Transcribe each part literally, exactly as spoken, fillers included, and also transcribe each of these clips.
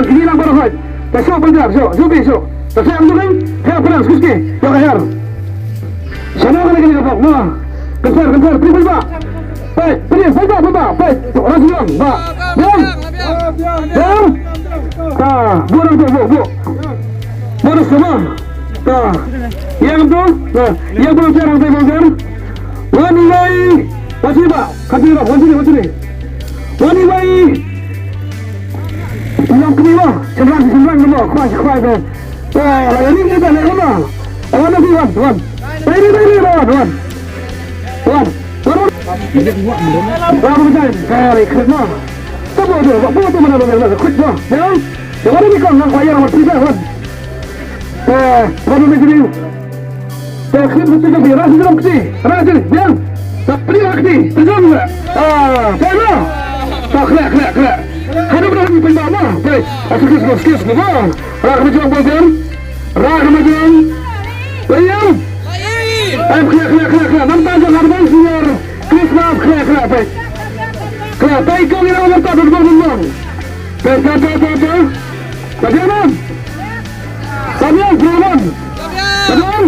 Kini lang baroh hoi. Ta sho pynjar, sho, sho pi, sho. Ta sho ang tu kan. Her pynang, skuski. Yo ka her. Shano ka lagi ka bok, ma. Kynthar, kynthar, pynjar ba. Peit, pynjar, pynjar, pynjar, peit. Ras biang, ba. Biang. Biang. Ta, bu rang tu, bu, bu. Bu rang sama. Ta. Yang tu, ta. Yang tu, yang tu, yang tu. Wan ni wai. Wan sini, ba. Kat sini, ba. Wan sini, wan sini. Wan ni wai. Long kni mo, shynrang, shynrang mo, khwai, khwai mo. Eh, la ni ni ba, la mo. Wan ni wan, wan. Bai ni, bai ni, wan, wan. Wan. Wan, wan. Wan, wan, wan. Kari khit mo. Tamo tu, ba, ba tu mana ba, ba, khit mo. Ya. Ya, wan ni kong, nang khwai, wan, wan, wan. Eh, wan ni ni. Te khim khim khim, rah sini kti, rah sini, biang. Ta pli rah kti, pli rah. Ah, te na. Ta khlek, khlek, khlek. Hanu bra ni pynba ma, te. Ah, skis, skis, skis, ma. Rah kama jong bol biang. Rah kama jong. Biang. Em, khlek, khlek, khlek, khlek. Namta jong advance year Christmas, khlek, khlek, te. Khlek, te ko ngi rah namta dun bol bol. Te, te, te, te, te. Ta biang nam. Samuel, Samuel. Samuel.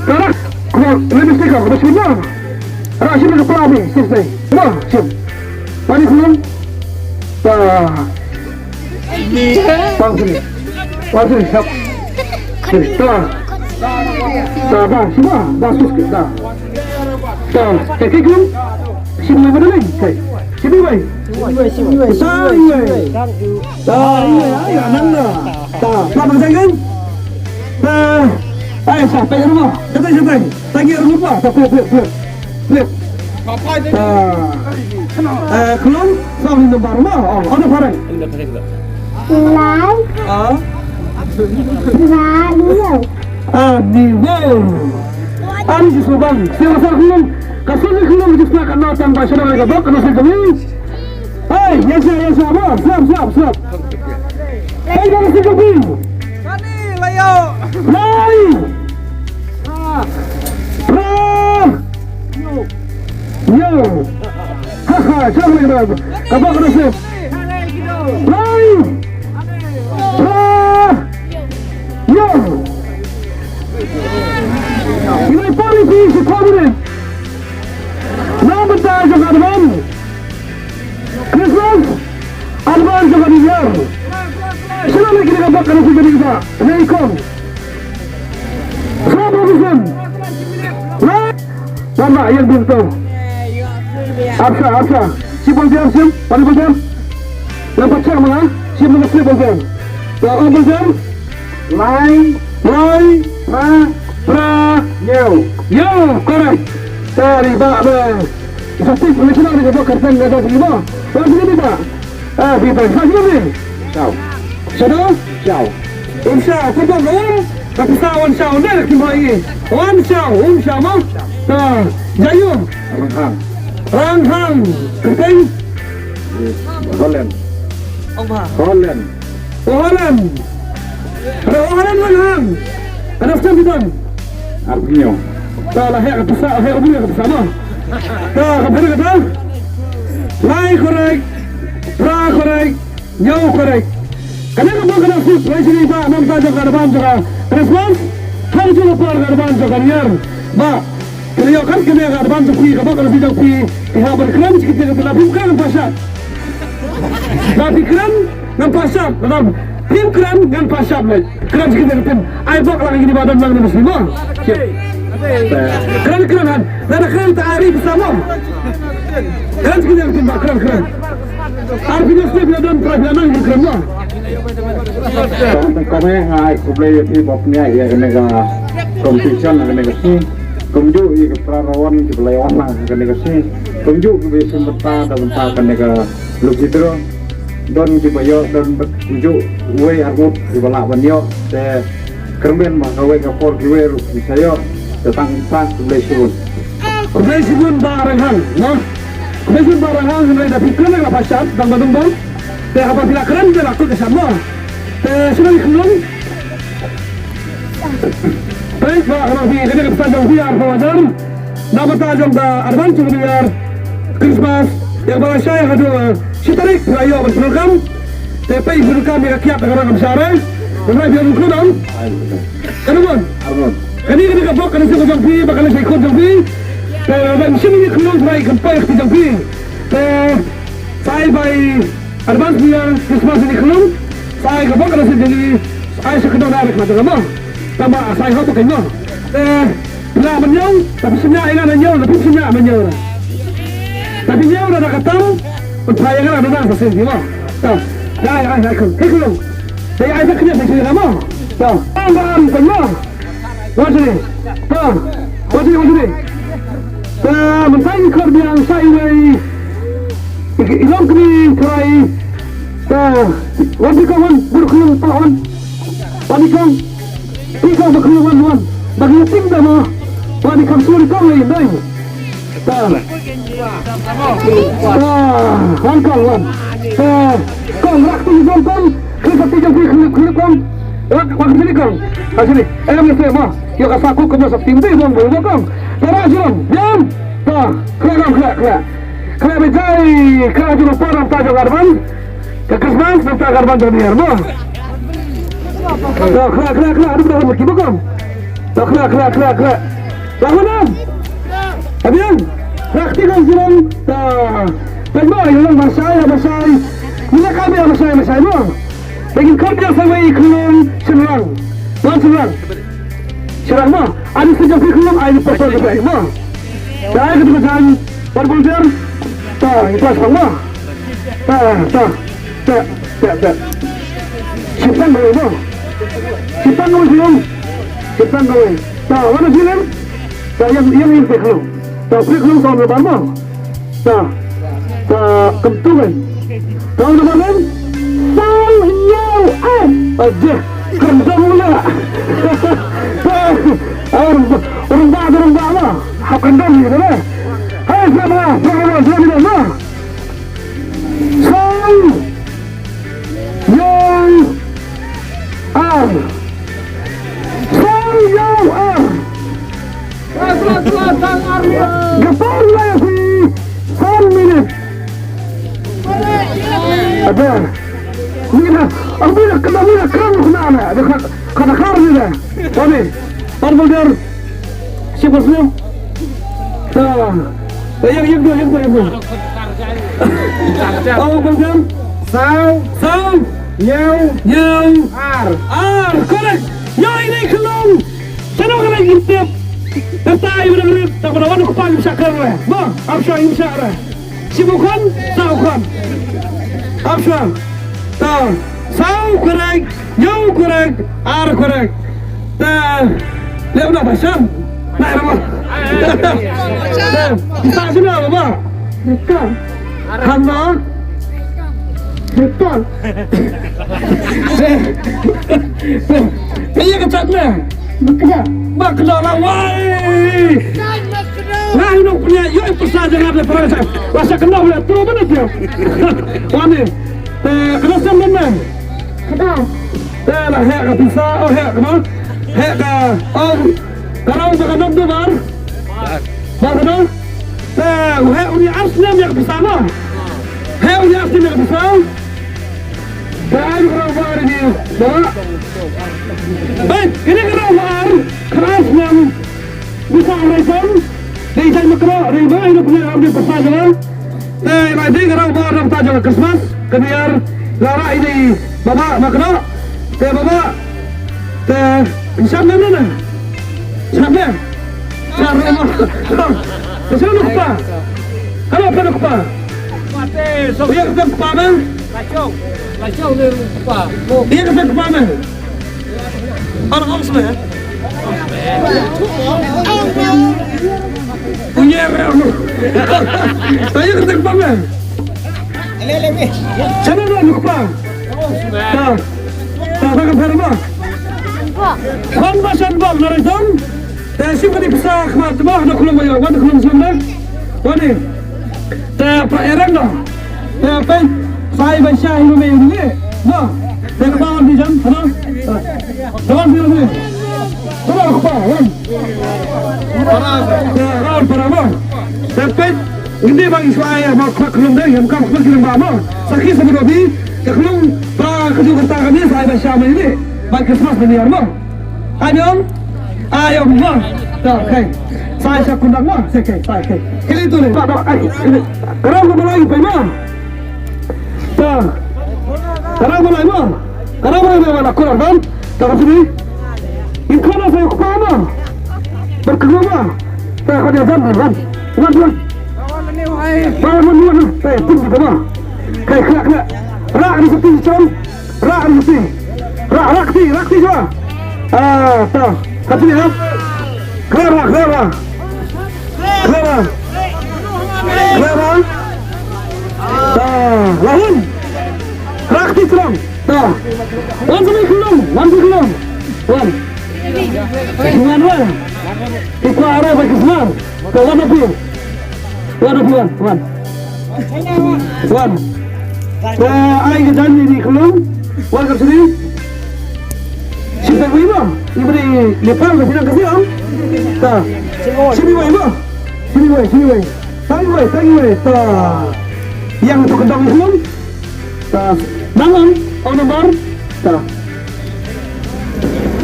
Karak. Come on, let me stick up. Let's go. Ara, shim ka pla ni, shim sai. Come on, shim. Pani, come on. Ta. Pang sini. Pang sini, hap. Sini, ta. Ta, ba, shim ba, ba, sus, ta. Ta, eh, kik, kum. Shim mai, mana ni? Kai. Shim mai. Shim mai, shim mai. Ta, shim mai. Ta, iwei, ai, anang na. Ta, pla bang jang kan? Ta, ai, sa, peit ruh mo. Kata, kata. Ta, ngi ruh mo. Ta, peit, peit, peit. Peit. Ta. Eh, Khlung, sa ni nombar mo. Oh, ada parang. Lai. Ah. Lai, iya. Ah, ni wo. Ani ji subang. Siapa sa Khlung? Ka suni Khlung ji sa ka na tang ba sha ka bok, ka na si kami. Hei, ya sa, ya sa, ba, siap, siap, siap. Hei, dari sini, Pi. Kani, layo. Lai. Pra. Yo. Ha, ha, siap lagi, bang. Ka bok, ka na si. Lai. Pra. Yo. Ini polisi, si polisi. Namar ta jong advance Christmas, advance jong ka New Year. Sila lagi dekat bak, kalau kita dekat. Ini ikon. Selamat musim. Lah. Lama yang belum tahu. Apsa, apsa. Si Bang Jam, sim. Pani Bang Jam. Nampak cak mana? Si Bang Jam, Bang Jam. Bang Jam. Lai, lai, pra, pra, ñiew. Ñiew, correct. Tari ba ba. Sa tik ni kena ni ka bok kerteng ka dok ni ba. Ba sini ni ba. Ah, bi ba. Sa sini ni. Shaw. Shadow? Shaw. Um shaw, ku bok um. Ka pisa wan shaw ni ki mai. Wan shaw, um shaw ma. Ta, jayu. Ranghang. Ranghang. Kerteng. Holland. Holland. Oharan. Ada oharan lang hang. Ada pesan kita. Artinya. Ta la hek pesan, hek ubri pesan mah. Ta ka beri kata. Lai korek. Pra korek. Nyau korek. Kane ka bang kana sip lai sini ba nam ta jaka depan jaka. Christmas. Thang jaka par ka depan jaka niar. Ba. Kane ïoh kan kane ka advance jong phi, ka bok ka rasi jong phi, phi hap ban kren shi kyntien ka phi la phim kren ngan pashap. La phi kren ngan pashap, la phim kren ngan pashap leh. Kren shi kyntien ka phi. Ai bok la kini ba don lang ni muslim mo. Kren kren han. La da kren ta ari bisa mo. Kren shi kyntien ka phi ba kren kren. Ar phi na step na don try na nang kren mo. Kong me nga ai khublei ïa phi bok nia ïa kane ka competition kane ka sngi. Kumjuh ïa ki para rawan kiba la ïa wan lang ha kane ka sngi. Kumjuh kiba ïa sngewbha da bynta kane ka lucky draw. Don kiba ïoh don bad kumjuh wei arngut kiba lah ban ïoh. Te kyrmen ba kawei ka por kiwei ruh ki sa ïoh. Te tang ba khublei shibun. Khublei shibun Bah Ranghang, no? Khublei shibun Bah Ranghang, hynrei da phi kren la pha shad, dang ba dang dang. Te haba phi la kren te la kut ka shad mo. Te shu nang khlung. Peit ba khlung phi kane ka pisa jong phi arphew hajar. Na bynta jong ka advance jong ka New Year, Christmas, ïa kaba la shai haduh shi tarik phi la ïoh ban pyndonkam. Te peit phi ruh kam ïa ka kiad ka rang kam sha re. Ngan rai biang ruh khlem. Ka dei mon. Kane kane ka bok kane sha jong phi ba kane sha khun jong phi. Te ban shim ïa khlem trai kam peit ka jong phi. Te sai bai advance ïa Christmas ni khlem. Sai ka bok kane sha jong phi. Ai sha ka dong da ka jong mo. Tama asai hok pakai mo. Eh, na menyau, tapi senya ina menyau, tapi senya menyau. Tapi nyau dah kata, percaya kan ada dah sesen mo. Tau. Dah, ai, ai, kun. Hei, kun. Dah, ai, dah kena sesen mo. Tau. Tau, tau, tau, mo. Wajri. Tau. Wajri, wajri. Tau, mentai ni kor biang sai wei. Ilong kini try. Tau. Wajri kawan, buruk kawan. Wajri kawan. Phi kong ba khlem wan wan. Ba khlem ting da mo. Wan i kham suri kong lei dei. Ta. Ta. Wan kong wan. Ta. Kong rak ti jong kong. Khlem sa ti jong phi khlem khlem kong. Rak wan sini kong. Ha sini. Em ni se mo. Yo ka saku kong sa tim dei bong bong kong. Ta ra jong. Jam. Ta. Khlem kong khlem khlem. Khlem bejai. Khlem jong pa ram ta jong arban. Ka Christmas nangta ka ban jong niar mo. To khlak khlak khlak adu dah ki bokam. To khlak khlak khlak khlak. Lawan am. Abian. Khlak ti kan jiran. Ta. Pen mo ilong masai masai. Ni ka be masai masai mo. Begin kau dia sama ikhulum senrang. Tuan senrang. Senrang mo. Ani sejak ikhulum ai pasal ke mo. Dai ke tu jan. Wan bul jan. Ta, ikhlas mo. Ta, ta, ta, ta, ta. Simpang kawei mo. Simpang kawei sini. Simpang kawei. Ta, mana sini? Ta, yang, yang, yang pek lu. Ta, pek lu tahun lebar mo. Ta, ta, kemtu kan. Tahun lebar kan? Saw hynñiew ar. Aja, kemtu mula. Ta, orang, orang ba, orang ba mo. Hap kendam ni, kan? Hai, sama, sama, sama, sama, sama. Saw hynñiew ar. Saw hynñiew ar. Ka por la ïa phi san minit. Ada. Ni na, ang mina kena mina kram kena na. Ada ka, kena kar ni na. Tani. Par bulder. Siapa sini? Ta. Ta, yang, yang dua, yang dua, yang dua. Tahu, Bang Jan? Saw. Saw. Hynñiew. Hynñiew. Ar. Ar, correct. Ïa, ini khlong. Sano khlong intip. Kata ïa udah rit, tak pada wan kepala bisa kere. Ba, apa sya bisa re. Sibu khlong, saw khlong. Apa sya? Ta, saw correct. Hynñiew correct, ar correct. Ta, leh udah pasang. Nah, nama. Ta, kita sini apa, Bang? Dekat. Hamba. Dekat. Kaya kecap na. Makna. Makna lah, wai. Ngai nuk punya, yo, itu saja ngai ada perasaan. Rasa kenal boleh terus mana dia? Wani. Te kena sem men men. Kena. Te la heh ka pisa, oh heh ka ma. Heh ka, oh, ka rau ba ka nom tu bar. Bar ka dong. Te u heh u ni ar snem ïa ka pisa ma. Heh u ni ar snem ïa ka pisa. Te ai ka rau ba ni. Ba. Baik, ini ka rau ba ar, ka ar snem. Bisa rai pon. Dei jai makro, dei ba ai ka pisa, dei pisa jala. Te, ïa dei ka rau ba rau ta jong Christmas, ka biar la ra i dei baba ma kno. Te baba. Te, sham ne ne. Sham ne. Sham ne ma. Te sham ne kpa. Halo, pa ne kpa. Ïa ka kpa ne. Ïa ka kpa ne. Ar ong sne. Punya rem. Tanya ke tempat kan? Sana dah lupa. Tak. Tak tak kan apa? Kwan ba shan bok na rai tong. Te sim ka dei pisa khmat te ba na khulum ba ïa, wan khulum sum dah. Wan ni. Te pa erang dah. Te pa sai ba sha hi me ni. No. Te ka ba wan di jam, no. Te wan di ni. Te wan pa wan. Te wan para ba. Te pa ngi ba ngi sai ba khulum deh, ngam kam khulum ba mo. Sakhi sa ba di. Ka khunlung ba ka ju kata ka ni sa ai ba sha mai ni. Ba Christmas ni ar mo. Ai ong. Ai ong mo. Ta kai. Sa ai sha kundang mo. Sa kai, sa kai. Kali tu ni. Ba ba ai. Ka rang ka ba lai pai mo. Ta. Ka rang ka ba lai mo. Ka rang ka ba lai mo la kular kan. Ta ka sini. In kona sa ko pa mo. Berkena mo. Ta ka dia dan dan. Dan dan. Ba mo mo. Ta pun kita mo. Kai khlak khlak. Rak ni sati chom. Rak ni sati. Rak rak ti rak ti jua. Ah ta. Sati ha. Khlak rak khlak rak. Khlak rak. Khlak rak. Ta. Lahun. Rak ti chom. Ta. Wan sini khunlung. Wan sini khunlung. Wan. Wan wan. Kita arah bagi semua. Ta wan api. Wan api wan. Wan. Wan. Te ai ka jan ni khunlung. Wan ka sini. Sini wei mo. Ni beri lepar ka sini ka sini. Ta. Sini wei mo. Sini wei, sini wei. Tang wei, tang wei. Ta. Yang tu ka dang khunlung. Ta. Nang ang, oh number. Ta.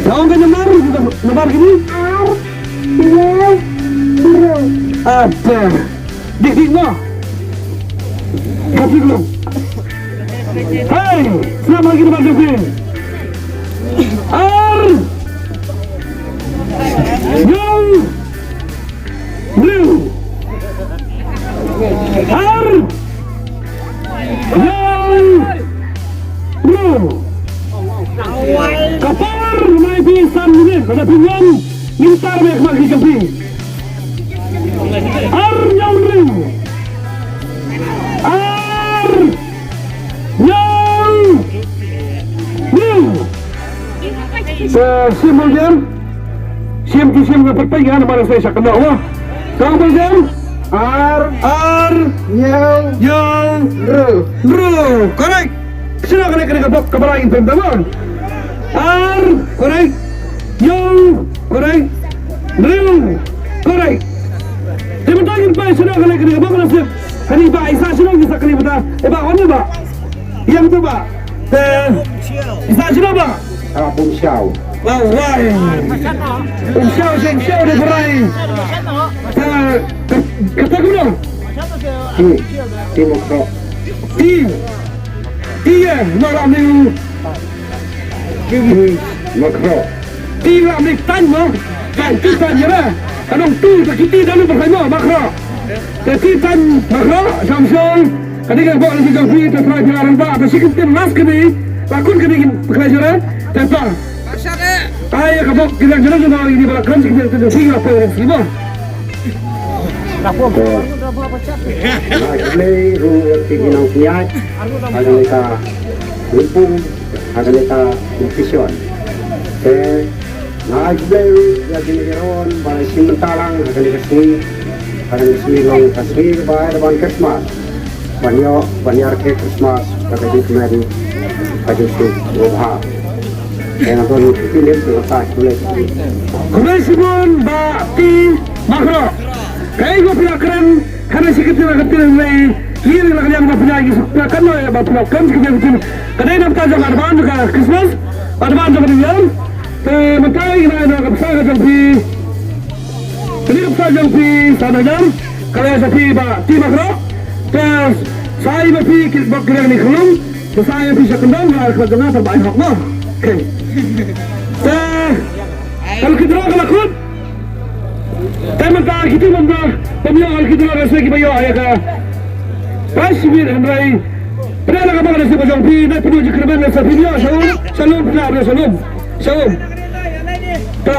Ta ong ka number, number kini. Ar. Dua. Ada. Dik dik mo. Happy belum? Hey, selamat lagi depan sini. Ar. Yang. Blue. Ar. Yang. Blue. Ka por mai pi san minit, ka da pynwan. Ngin tar bek ma ki ka pi. Ar nyau ring. Ar nyau ring. Te sim bol jam. Sim tu sim nga pat pai nga na mara sai sa kena wa. Kau bol jam. Ar. Ar. Nyau. Nyau. Ru. Ru. Correct. Sila kena kena ka bok ka barai in pem tamam. Ar. Correct. Yung, correct. Riung, correct. Te mynta ngin peit shuh kane kane ba ka nasib. Kane ba isa shuh ngin sa kane mynta. Eh ba, wan ba. Ïa mynta ba. Te isa shuh ba. Ah, Bumshaw. Ba wai. Bumshaw, Bumshaw de berai. Te kata guna. Ti, ti mokro. Ti. Ti ya, no ram ni. Ti mokro. Ti lam ni tan mo. Tan ti tan ya ba. Ka nong tu ka kiti dalu ba kai mo makro. Ka ti tan makro samsung. Ka dei ka bok lagi ka free ta try pila rang ba. Ka sikit tin last ka dei. Lakun ka dei kin pekhlai jora. Ta ta. Ai ka bok kita jora jora ini ba lakun sikit tin sing apa yang sih mo. Nga ai khublei ruh ïa phi ki nongpynïaid ha kane ka lympung, ha kane ka competition. Te nga ai khublei ruh ïa kine ki ron ba la shim bynta lang ha kane ka sngi, ha kane ka sngi long ka sngi kaba ai da ban Christmas. Ban ïoh ban ïarkhie Christmas bad ka jingkmen ka jingsuk babha. Te nga don ki minit nga ai khublei. Khublei shibun Bah T. Makhroh. Kaei ba phi la kren, kane shi kyntien la kyntien lei, ki ring la ka liang ba phi la ki suk la kan noi ba phi la kren shi kyntien kyntien. Ka dei na bynta jong ka advance jong ka Christmas, advance jong ka New Year. Te mynta ïa kane ka pisa ka jong phi. Kane ka pisa jong phi san hajar, ka la ïa phi Bah T. Makhroh. Te sa ïa ba phi ki bok ki liang ni khlung. Te sa ïa phi sha kyndong ha ka jong nga ba ai hok mo. Okay. Te ka lucky draw ka la kut. Te mynta kito mynta pynïoh ka lucky draw ka sdang kiba ïoh ïa ka prize shibit hynrei pynïoh la ka bok ka nasib ka jong phi, na pynïoh jingkyrmen na sa pynïoh sha um, sha um pynïoh sha um, sha um. Ta.